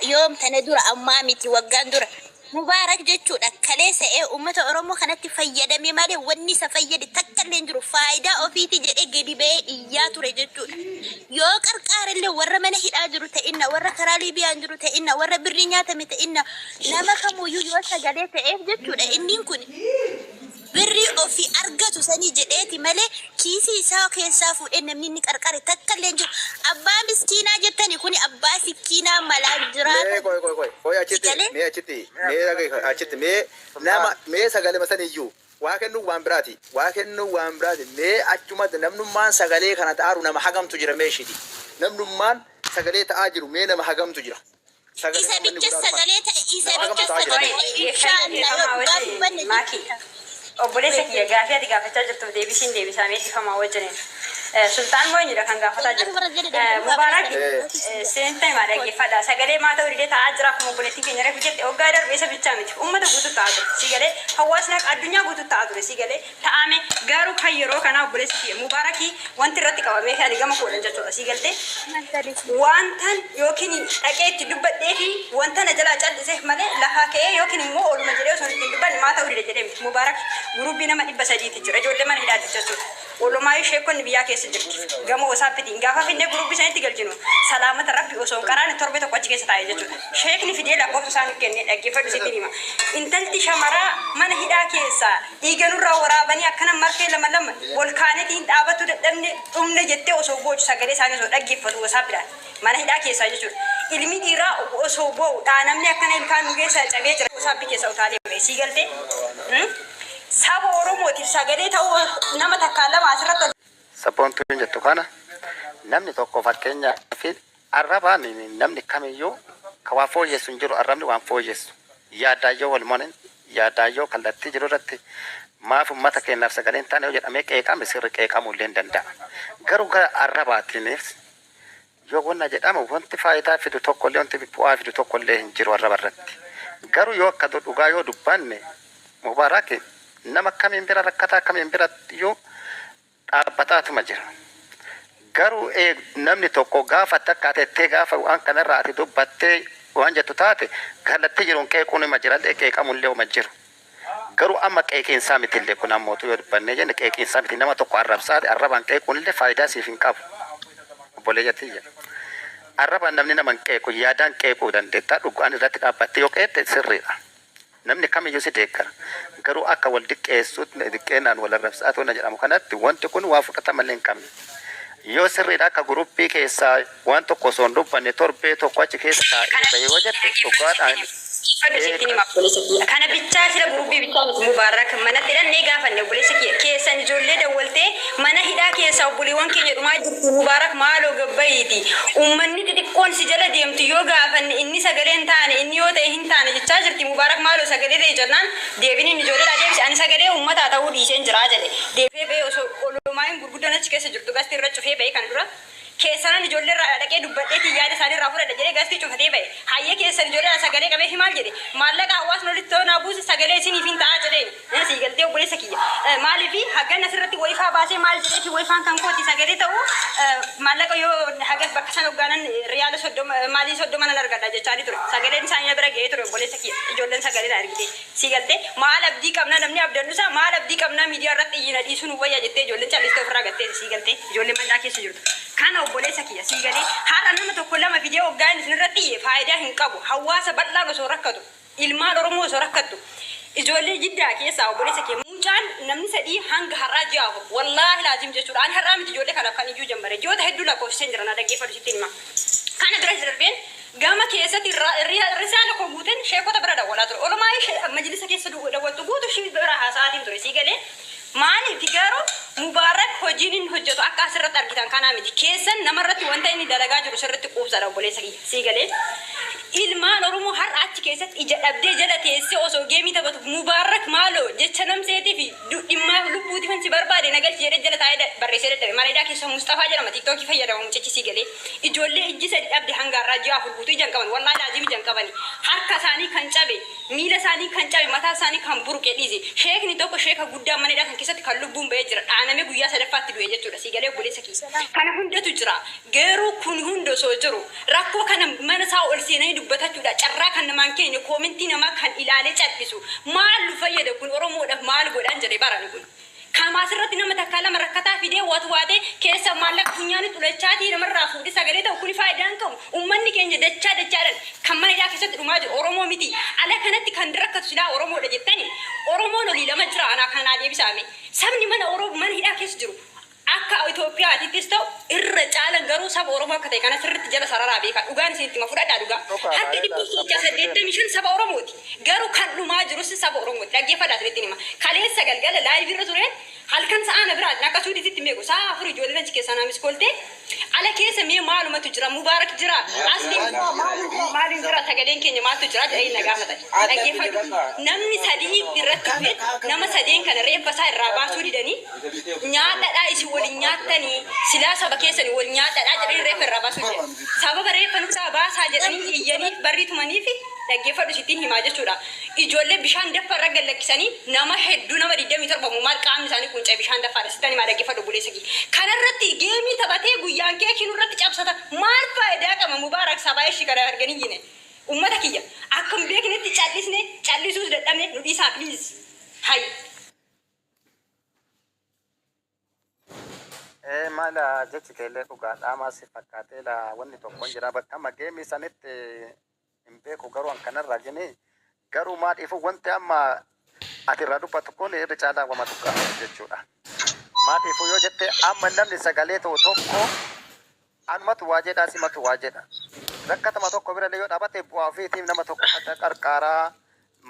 Yoom tana dura, ammaa miti, waggaan dura. Mubaarak jechuudha kaleessa ee uummata Oromoo kanatti fayyadame malee wanni isa fayyade takka illee hin jiru. Faayidaa ofiiti jedhee gadi ba'ee iyyaa ture jechuudha. Yoo qarqaarellee warra mana hidhaa jiru ta'inna, warra karaa Liibiyaan jiru ta'inna, warra birrii nyaatame ta'inna, nama kamuyyuu yoo sagalee ta'eef jechuudha, inni kun birrii ofii argatu sanii jedheeti malee kiisii isaa keessaa fuudhee namni inni qarqare takka illee hin jiru. Abbaa miskiinaa jettani, kuni abbaa sikkiinaa malaan Mee jiraata. Qoy, qoy, qoy, qoy, achitti. Galee? Mee achitti, mee dhagahi, achitti mee nama mee sagalee saniyyuu waa kennuu waan biraati, waa kennuu waan biraati. Mee achumatti namnummaan sagalee kana ta'aaru nama hagamtu jira? Mee ishiti namnummaan sagalee ta'aa jiru mee nama hagamtu jira? Sagalee Isa namni bicha godhaa dhufan sagalee ta'e, isa nama bicha hagamtu ta'aa jira? sagalee ta'e, inshaallah yoo dhugaa dubbanne Maaki. jechuudha. Obboleessa kiyya, gaafii ati gaafachaa jirtuuf deebisiin deebisamee dhifamaa wajjiniin. Sultaan moo eenyudha kan gaafataa Sultaan jirtu? bara jedhe danda'u Mubaarak seenta himaa, dhaggeeffadha. Sagalee maa ta'uu didee taa'aa jira? Akkuma obboleettiin keenya reefu jette, waggaa darbe isa bichaa miti. Uummata guutuu taa'aa ture. Si galee, hawaasni akka addunyaa guutuu taa'aa ture. Si galee, ta'ame garuu kan yeroo kanaa, obboleessi kiyya Mubaarakii, wanti irratti qabamee fi ani gama koodhan jechuudha. Si galtee, wantan yookiin dhaqee itti dubbadhee fi wanta na jalaa calliseef malee lafaa ka'ee yookiin immoo ooluma jedhee osoo ittiin dubbanne maa ta'uu dide jedhee miti. Mubaarak guruubii nama 300ti jira, ijoollee mana hidhaati jechuudha. Olomaayu sheekonni biyyaa keessa jirti. Gama WhatsAppitiin gaafa finnee guruubii sanitti galchinu, salaamata rabbi osoo hin qaraane torbe tokko achi keessa taa'e jechuudha. Sheekni fidee lakkoofsa isaa nuuf kennee, dhaggeeffadhu, sitti hima. Intalti shamaraa mana hidhaa keessaa dhiiga nurraa waraabanii akkana marfee lama lama wal kaanetiin dhaabatu dadhabne dhumne jettee osoo boochu, sagalee isaanii osoo dhaggeeffatu WhatsAppiidhaan mana hidhaa keessaa jechuudha. Ilmi dhiiraa osoo boo'u dhaanamni akkana ilkaan nu keessaa cabee jira, WhatsAppii keessa utaalee ba'e. Sii galtee, saba Oromootiif sagalee ta'uu nama takkaan lama asirratti ol Sabboontuun jettu kana namni tokko fakkeenyaa fi arrabaan namni kamiyyuu ka waa fooyyessu hin jiru. Arrabni waan fooyyessu yaadaayyoo wal monin yaadaayyoo kallattii jiru irratti maaf ummata keenyaaf sagalee hin taane yoo jedhamee qeeqame, sirri qeeqamuu illee hin danda'a. Garuu gara arrabaatiinis yoo wanna jedhamu, wanti faayidaa fidu tokkollee, wanti bu'aa fidu tokkollee hin jiru arraba irratti. Garuu yoo akka dhugaa yoo dubbanne, Mubaarak nama kamiin bira, rakkataa kamiin bira iyyuu dhaabbataatuma jira. Garuu namni tokko gaafa takka tettee gaafa waan kanarraa ati dubbattee waan jettu taate, kallattii jiruun qeequun hima jirallee, qeeqamullee hima jiru. Garuu amma qeeqiinsaa mitillee kun ammootu yoo dubbannee jenne qeeqiinsaa miti. Nama tokko arrabsaati arrabaan qeequun illee faayidaa siif hin qabu. Obboleeyya tiyya. Arrabaan namni nama hin qeequ, yaadaan qeequu dandeetta. Dhugaan irratti dhaabbattee yoo qeeqxe sirriidha. Namni kamiyyuu si deeggara. Garuu akka wal diqqeessuutti diqqeenaan wal arrabsaatu na jedhamu kanatti wanti kun waa fudhatama illee hin qabne. Yoo sirriidha akka guruppii keessaa waan tokko osoo hin dubbanne torbee tokko achi keessa taa'ee bahee yoo jette dhugaadhaan Fadhu, sittiin hima, obboleessa kiyya. Kana bichaa sila guruppii bichaa miti. Mubaarak manatti hidhannee gaafanne, obboleessa kiyya. Keessan ijoollee dawwaltee mana hidhaa keessaa obboleewwan keenya dhumaa jirtu, Mubaarak maaloo gabbayiiti. Uummanni xixiqqoon si jala deemtu yoo gaafanne inni sagalee hin taane, inni yoo ta'e hin taane jechaa jirti. Mubaarak maaloo sagalee ta'e jennaan, deebiin inni ijoolleedhaa deebise, ani sagalee uummataa ta'uu dhiiseen jira jedhe. Deebee ba'ee osoo olomaayin gurguddoon achi keessa jirtu gastii irra cufee ba'e. Kan dura keessanan ijoollee irraa dhaqee dubbadheetii yaada isaanii irraa fudhadha jedhee gastii cufatee ba'e. Hayyee, keessan ijoollee sagalee qabee fi maal jedhe? Maallaqa hawaasni walitti toonaa buuse sagalee isiniif hin ta'aa jedheen. Sii galtee, obboleessa kiyya? Maaliif hagan asirratti wayifaa baasee maal jedheeti wayifaan kan kooti sagalee ta'u, maallaqa yoo hagas bakka sana hoggaanan riyaala 30 maalii 30 nan argadha jechaanii ture. Sagaleen isaanii na bira ga'ee ture, obboleessa kiyya. Ijoolleen sagalee na argite. Sii galtee? Maal abdii qabna, namni abdannusa maal abdii qabna, miidiyaa irratti iyyina dhiisuu nu wayya jettee ijoolleen callistee ofirraa gattee. Sii galtee? Ijoollee mandhaa keessa jirtu. Kana, obboleessa kiyya, sii galee, har'a nama tokko lama fidee hoggaa inni isin irratti iyye faayidaa hin qabu. Hawaasa bal'aan osoo rakkatu, ilmaan Oromoo osoo rakkattu, ijoollee Jiddaa keessaa, obboleessa kiyya, mucaan namni sadii hanga har'aa ji'a 4, wallaahi laazim jechuudha. Ani har'aa miti ijoollee kanaaf kan iyyuu jammare. Ji'oota hedduu lakkoofsiseen jira, na dhaggeeffadhu, sittiin hima. Kana bira darbeen gama keessatti risaala koo guuteen sheekota bira dawwalaa ture. Olumaa majlisa keessa dawwaltu guutuu ishii bira haasa'aatiin ture. Sii galee? Maaliif garuu Mubaarak hojiin inni hojjetu akka asirratti argitan kanaa miti. Keessan namarratti wanta inni dalagaa jiru sirritti quubsaadha, obboleessa kiyya. Sii galee? Ilmaan Oromoo har'a achi keessatti ija dhabdee jala teessee osoo geemii taphatu, Mubaarak maaloo jecha namseetii fi dhimmaa lubbuutifan si barbaade na galchi jedhee jala taa'ee barreessee dadhabe. Mana hidhaa keessa Mustafaa jedhama, TikTokii fayyadama mucichi. Sii galee? Ijoollee ijji sadi dhabde, hanga har'aa ji'a 4 guutuu ija hin qaban. Wallaahi laazim ija hin qabani. Harka isaanii kan cabe, miila isaanii kan cabe, mataa isaanii kan buruqe dhiisi. Sheekni tokko, sheeka guddaa mana hidhaa kan keessatti kan lubbuun ba'ee jira. Dhaanamee guyyaa sadaffaatti du'e jechuudha. Sii galee, obboleessa kiyya? Kana hundatu jira. Garuu kun hunda osoo jiru rakkoo kana mana isaa ol seenanii dubbatachuudha. Carraa kan namaan keenya koomentii namaa kan ilaalee callisu maal nu fayyada kun? Oromoodhaaf maal godhan jedhe barani kun. Kama asirratti nama takkaa lama rakkataa fidee watwaatee keessa maallaqa funyaanii xulachaatii namarraa fuudhee sagalee ta'u kuni faayidaa hin qabu. Uummanni keenya dachaa dachaadhaan kan mana hidhaa keessatti dhumaa jiru Oromoo miti. Ala kanatti kan rakkatu silaa Oromoodha jettani. Oromoon olii lama jira, anaa kanaa deebisaame. Sabni mana Oromoo mana hidhaa keessa jiru akka Itoophiyaatittis ta'u irra caalan garuu saba Oromoo akka ta'e kana sirriitti jala sararaa beeka. Dhugaan isinitti hima, fudhadhaa dhugaa. Harki 85% saba Oromooti. Garuu kan dhumaa jirus saba Oromooti. Dhaggeeffadhaa, isinitti hima. Kaleessa galgala live irra tureen halkan sa'aa na biraatiin akka suudititti meequ sa'a 4 ijoolleen achi keessaa naamis koltee ala keessa mee maalumatu jira, Mubaarak jira, asli maaliin jira, sagaleen keenya maaltu jira jedhanii na gaafatan. Dhaggeeffadhu, namni sadii irratti dhufe, nama sadeen kana reeffa isaa irraa baasuu didanii, "Nyaadhadhaa, isin waliin nyaattanii silaa saba keessanii wal nyaadhadhaa" jedhanii reeffa irraa baasuu didan. Sababa reeffa nurraa baasaa jedhanii iyyanii barrii tumanii fi dhaggeeffadhu sittiin himaa jechuudha. Ijoollee bishaan daffa irra gallakkisanii nama hedduu, nama 27 maal qaamni isaanii quncee bishaan daffaadha. Sittan himaa, dhaggeeffadhu obboleessa kiyya. Kanarratti game taphatee guyyaan keekii nurratti cabsata, maal faayidaa qaba Mubaarak sabaa ishii kana arganii yine? Ummata kiyya, akka hin beeknetti callisne, callisuus dadhabne, nu dhiisaa please. Hay. Ee, maala jechi keellee dhugaadha, maal si fakkaatee la? Wanni tokko hin jira bakka amma game sanitti hin beeku, garuu an kanarraa gini garuu maaliifu wanti amma ati irraa dubbatu kun irri caalaa wama dhugaa jechuudha. Maaliifu yoo jette, amma namni sagalee ta'u tokko anumatu waa jedha, simatu waa jedha. Rakkatama tokko bira illee yoo dhaabate bu'aa ofiitiif nama tokko qarqaaraa,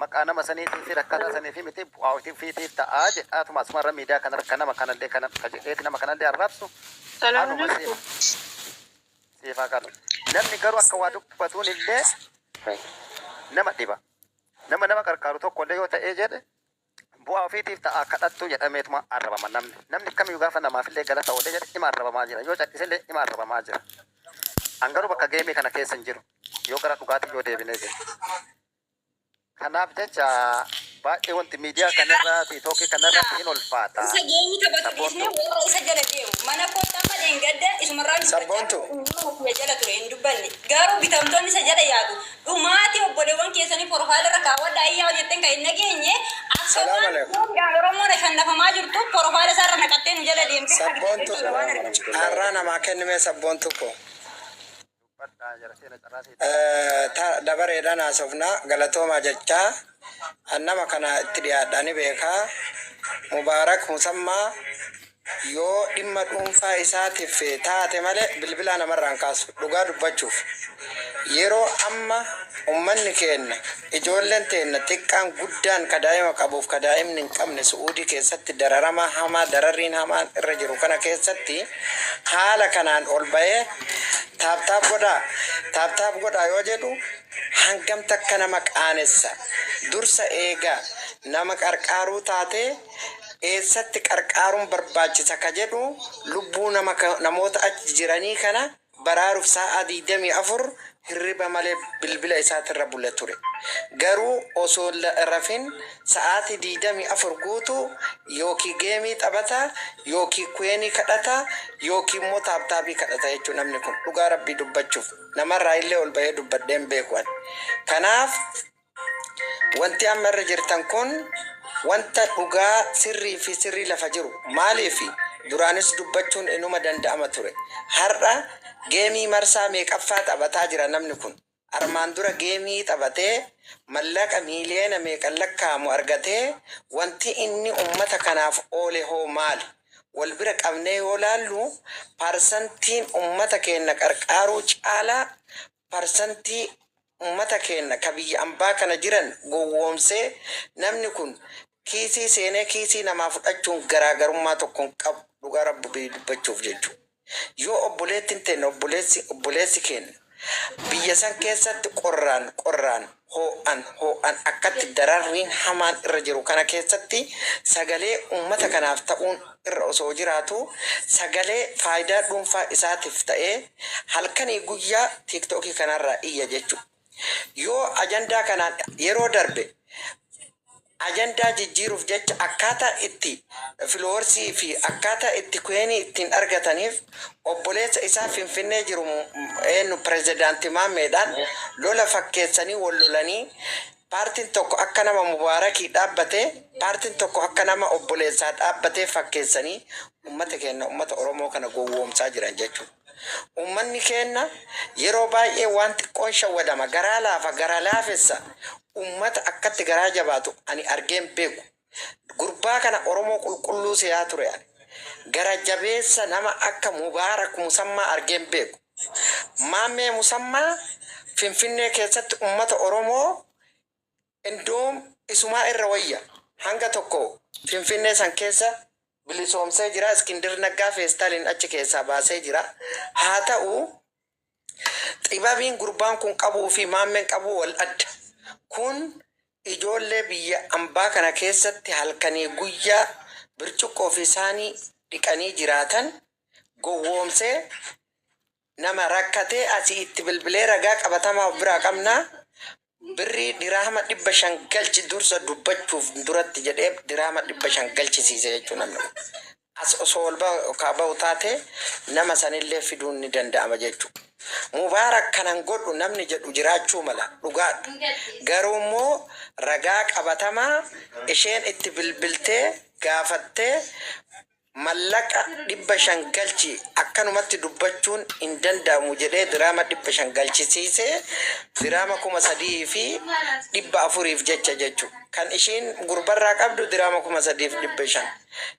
maqaa nama saniitii fi rakkataa sanii fi miti, bu'aa ofiitiif ta'aa jedhaatuma asumarra miidiyaa kana rakka nama kanallee kana ka jedheeti nama kanallee arrabsu anuma siif haa galu. Namni garuu akka waa dubbatuun illee nama dhiba. Nama nama qarqaaru tokko illee yoo ta'ee jedhe bu'aa ofiitiif ta'a kadhattu jedhameetuma arrabama namni. Namni kamiyyuu gaafa namaafillee galata oolee jedhe ima arrabamaa jira. Yoo callisellee ima arrabamaa jira. An garuu bakka game kana keessa hin jiru. Yoo gara dhugaatii yoo deebinee jiru. Kanaaf jecha baay'ee wanti miidiyaa kanarra, tiiktookii kanarratti hin ulfaata. Isa game taphatu dhiisnee Sabboontu. warra isa jala deemu. Mana kootti amma dheengadda isumarraa dubbachaa Sabboontu. ture, jala ture hin dubbanne. Garuu bitamtoonni isa jala yaadu. Dhumaatii obboleewwan keessanii profile irra kaawwadhaa iyyaa hojjetteen kan hin dhageenye akka Salaam waan alaikum. Oromoon shannafamaa jirtu profile isaarra naqattee nu jala deemtee Sabboontu jechuudha waan arginu. Carraa namaa kennime, sabboontu ko. Dubbadhaa jara seena carraa seeta. Dabareedhaan haasofnaa, galatoomaa jechaa an nama kana itti dhiyaadhaa ni beekaa. Mubaarak Musammaa yoo dhimma dhuunfaa isaatiif taate malee bilbilaa namarraan kaasu. Dhugaa dubbachuuf, yeroo amma ummanni keenna, ijoolleen teenna xiqqaan guddaan, ka daa'ima qabuuf ka daa'imni hin qabne, Su'uudii keessatti dararamaa hamaa, dararriin hamaan irra jiru kana keessatti haala kanaan ol bahee "Tap tap godhaa, tap tap godhaa" yoo jedhu hangam takka nama qaanessa. Dursa eegaa nama qarqaaruu taatee eessatti qarqaaruun barbaachisa ka jedhu, lubbuu nama namoota achi jiranii kana baraaruuf sa'a 24 hirriba malee bilbila isaatirra bule ture. Garuu osoo rafin sa'aatii 24 guutuu yookiin game taphata, yookiin coin kadhata, yookiin immoo tap tap kadhata jechuun namni kun dhugaa rabbii dubbachuuf namarraa illee ol bahee dubbadheen beeku ani. Kanaaf wanti amma irra jirtan kun wanta dhugaa sirrii fi sirrii lafa jiru. Maaliif duraanis dubbachuun inuma danda'ama ture. Har'a game marsaa meeqaffaa taphataa jira namni kun? Armaan dura game taphatee mallaqa miiliyoona meeqan lakkaa'amu argatee, wanti inni ummata kanaaf oole hoo maali? Wal bira qabnee yoo laallu, parsantiin ummata keenya qarqaaruu caalaa parsantii ummata keenya ka biyya ambaa kana jiran gowwoomsee namni kun kiisii seenee kiisii namaa fudhachuun garaagarummaa tokko hin qabu, dhugaa rabbi dubbachuuf jechuudha. Yoo obboleettiin teenya, obboleessi keenya biyya san keessatti qorraan qorraan, hoo'an hoo'an, akkatti dararriin hamaan irra jiru kana keessatti sagalee ummata kanaaf ta'uun irra osoo jiraatu, sagalee faayidaa dhuunfaa isaatiif ta'ee halkanii guyyaa tiiktookii kanarraa iyya jechuudha. Yoo ajandaa kanaan yeroo darbe Ajandaa jijjiiruuf jecha akkaataa itti followersii fi akkaataa itti coinii ittiin argataniif obboleessa isaa Finfinnee jiru, eenyu, pirezidaantii Maammeedhaan lola fakkeessanii wal lolanii, paartiin tokko akka nama Mubaarakii dhaabbatee, paartiin tokko akka nama obboleessaa dhaabbatee fakkeessanii ummata keenya, ummata Oromoo kana gowwoomsaa jiran jechuudha. Ummanni keenya yeroo baay'ee waan xiqqoon shawwadama, garaa laafa, garaa laafessa. Ummata akkatti garaa jabaatu ani argeen beeku. Gurbaa kana Oromoo qulqulluu se'aa ture ani. Gara jabeessa nama akka Mubaarak Musammaa argeen beeku. Maammee Musammaa Finfinnee keessatti ummata Oromoo indoom isumaa irra wayya. Hanga tokko Finfinnee san keessa bilisoomsee jira. Iskindir Naggaa feestaaliin achi keessaa baasee jira. Haa ta'u, xibabiin gurbaan kun qabuu fi maammeen qabu wal adda. Kun ijoollee biyya ambaa kana keessatti halkanii guyyaa bircuqqoo fi saanii dhiqanii jiraatan gowwoomsee, nama rakkatee asii itti bilbilee, ragaa qabatamaa of biraa qabnaa, birrii diraama 500 galchi dursa dubbachuuf duratti jedhee diraama 500 galchisiise jechuun namni kun. As osoo ol bahu taate nama sanillee fiduun ni danda'ama jechuudha. Mubaarak kanan godhu namni jedhu jiraachuu mala, dhugaadha. Garuu immoo ragaa qabatamaa isheen itti bilbiltee gaafattee, mallaqa 500 galchi, akkanumatti dubbachuun hin danda'amu jedhee diraama 500 galchisiisee, diraama 3,400f jecha jechuudha. Kan ishiin gurbarraa qabdu diraama 3,500.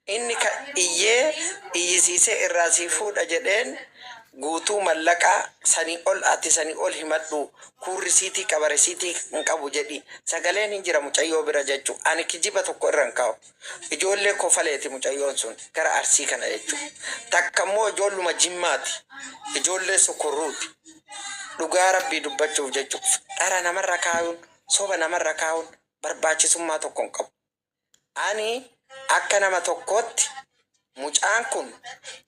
Inni ka iyyee iyyisiisee irraa sii fuudha jedheen guutuu mallaqaa sanii ol, ati sanii ol himadhu, kuun risiitii qaba, risiitii hin qabu jedhi, sagaleen hin jira mucayyoo bira jechuu. Ani kijiba tokko irra hin kaa'u. Ijoollee Kofaleeti mucayyoon sun, gara Arsii kana jechuu. Takka immoo ijoolluma Jimmaati, ijoollee Sokorruuti. Dhugaa Rabbii dubbachuuf jechuuf, dhara namarra kaayuun, soba namarra kaa'uun barbaachisummaa tokko hin qabu. Ani akka nama tokkootti mucaan kun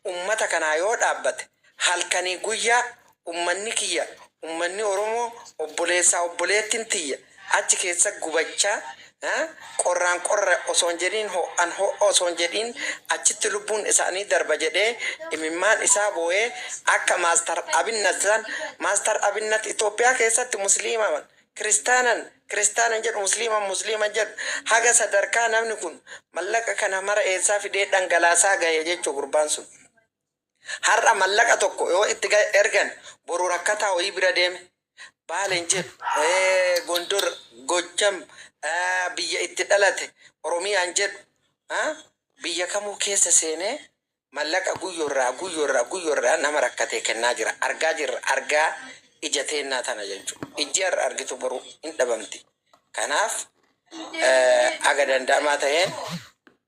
ummata kanaa yoo dhaabbate, halkanii guyyaa ummanni kiyya, ummanni Oromoo, obboleessaa obboleettiin tiyya achi keessa gubachaa, qorraan qorra osoo hin jedhiin, ho'an ho'a osoo hin jedhiin, achitti lubbuun isaanii darba jedhee imimmaan isaa boo'ee, akka Master Abinnat san, Master Abinnat Itoophiyaa keessatti musliimaman kiristaanan kiristaanan jedhu, musliiman musliiman jedhu, haga sadarkaa namni kun mallaqa kana mara eessaa fidee dhangalaasaa gahe jechuu. Gurbaan sun har'a mallaqa tokko yoo itti ergan, boru rakkataa wayii bira deeme, Baaleen jedhu, Gondor, Gojjam, biyya itti dhalate Oromiyaan jedhu, biyya kamuu keessa seenee mallaqa guyyoorraa guyyoorraa guyyoorraa nama rakkatee kennaa jira. Argaa jirra, argaa ija teennaa tana jechuudha. Ijji har'a argitu boru hin dhabamti. Kanaaf aga danda'amaa ta'een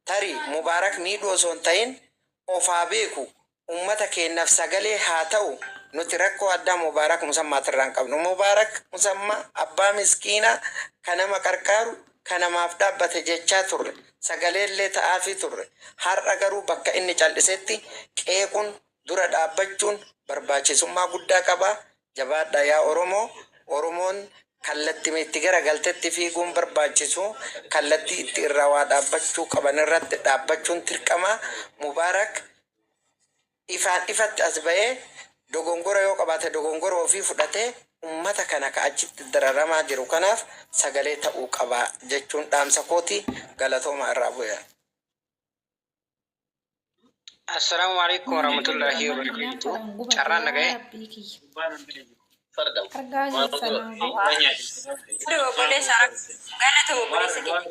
tarii Mubaarak miidhuu osoo hin ta'in, ofaa beeku, ummata keenyaaf sagalee haa ta'u. Nuti rakkoo addaa Mubaarak Musammaatirraa hin qabnu. Mubaarak Musammaa abbaa miskiinaa kan nama qarqaaru, kan namaaf dhaabbate jechaa turre. Sagaleellee ta'aafii turre. Har'a garuu bakka inni cal'isetti qeequun, dura dhaabbachuun barbaachisummaa guddaa qaba. Jabaadhaa yaa Oromoo. Oromoon kallattii itti gara galtetti fiiguun barbaachisu, kallattii itti irraa waa dhaabbachuu qaban irratti dhaabbachuun dirqama. Mubaarak ifaan ifatti as ba'ee dogongora yoo qabaate dogongora ofii fudhatee, ummata kana ka achitti dararamaa jiru kanaaf sagalee ta'uu qaba jechuun dhaamsa kooti. Galatooma, irraa bu'e. Assalaamu alaikum warahmatullahi wabarakatuh. Carraan naga'e. Argaa jirtan. Obboleessa, galatoomi obboleessa keenya.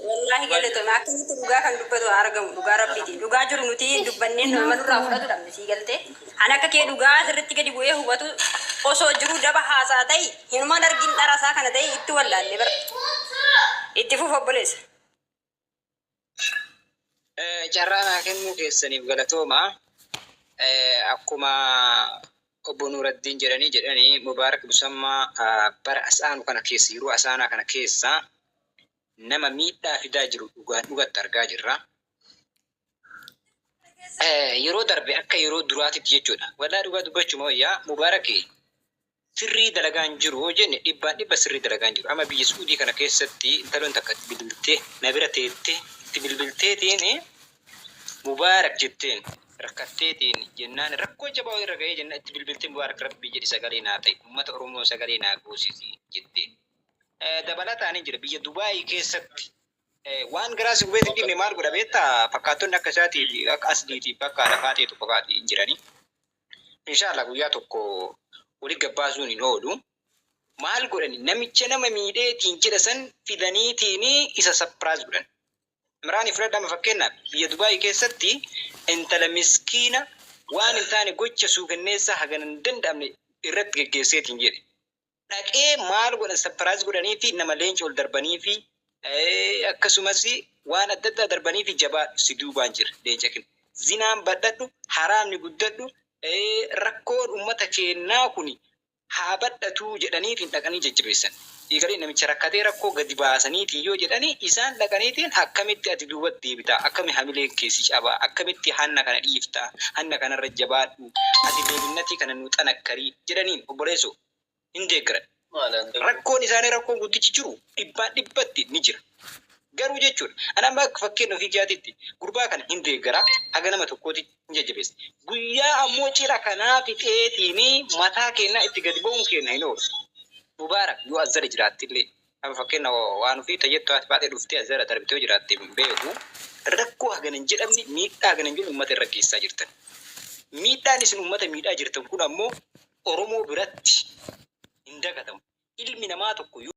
Wallaahi galatoomi. Akkamitti dhugaa kan dubbatu haa argamu, dhugaa Rabbiiti. Dhugaa jiru nuti dubbannee nama nurraa fudhatu dhabne, sii galtee. Ani akka kee dhugaa sirriitti gadi bu'ee hubatu osoo jiru, daba haasaa ta'e hinumaan argin, dharasaa kana ta'e itti wallaalle bara. Itti fufa, obboleessa. Carraa naa kennuu keessaniif galatooma. Akkuma obbo Nuuraddiin jedhanii Mubaarak Musammaa bara asaanu kana keessa, yeroo asaanaa kana keessa nama miidhaa fidaa jiru dhugaan dhugatti argaa jirra. Yeroo darbe akka yeroo duraatitti jechuudha. Walaa dhugaa dubbachuma wayyaa Mubaarak Sirrii dalagaa hin jiru yoo jenne dhibbaan dhibba sirrii dalagaa hin jiru. Amma biyya Su'uudii kana keessatti intaloon takka itti bilbiltee na bira teettee itti bilbilteetiin Mubaarak jetteen rakkatteetiin jennaan rakkoo jabaa irra ga'ee jennaan itti bilbiltee Mubaarak Rabbii jedhi sagalee naa ta'i ummata Oromoo sagalee naa goosisi jetteen. Dabalataan jira biyya Dubaayii keessatti waan garaa si gubee si dhibne maal godha beektaa fakkaattonni akka isaatii fi akka asliitiif akka haadha faaxee tokko fa'aati hin jiranii. Inshallah guyyaa tokko wali gabbaasuun hin oolu. Maal godhani namicha nama miidheetiin jedha san fidaniitiin isa surprise godhan. Imraanii fudhadhaa amma fakkeenyaaf biyya Dubaay keessatti intala miskiina waan hin taane gocha suukanneessaa hagana hin danda'amne irratti geggeesseetiin jedhe. Dhaqee maal godhan surprise godhanii fi nama leenca ol darbanii fi akkasumas waan adda addaa darbanii fi jabaadhu si duubaan jira leenca kenna. Zinaan badhadhu, haraamni guddadhu, rakkoon uummata keenyaa kuni haa badhatuu jedhaniitiin dhaqanii jajjabeessan. Eegalee namicha rakkatee rakkoo gadi baasaniitiin yoo jedhanii isaan dhaqaniitiin akkamitti ati duubatti deebitaa, akkami hamileen keessi cabaa, akkamitti hanna kana dhiiftaa, hanna kanarra jabaadhu, ati deebinnatii kana nu xanakkarii jedhaniin obboleessoo hin deeggaran. Rakkoon isaanii rakkoon guddichi jiru dhibbaan dhibbatti ni jira. Garuu jechuudha ani amma akka fakkeenya ofii kiyaatitti gurbaa kana hin deeggaraa haga nama tokkooti hin jajjabeessa. Guyyaa ammoo cidha kanaa fixeetiin mataa keenyaa itti gadi ba'uun keenya hin oolu. Mubaarak yoo as jala jiraattillee amma fakkeenya waan ofii tayyattu haati baatee dhuftee as jala darbitee yoo jiraatte hin beeku. Rakkoo hagana hin jedhamne miidhaa hagana hin jedhamne uummata irra geessaa jirtan. Miidhaan isin uummata miidhaa jirtan kun ammoo Oromoo biratti hin dagatamu. Ilmi namaa tokko yoo.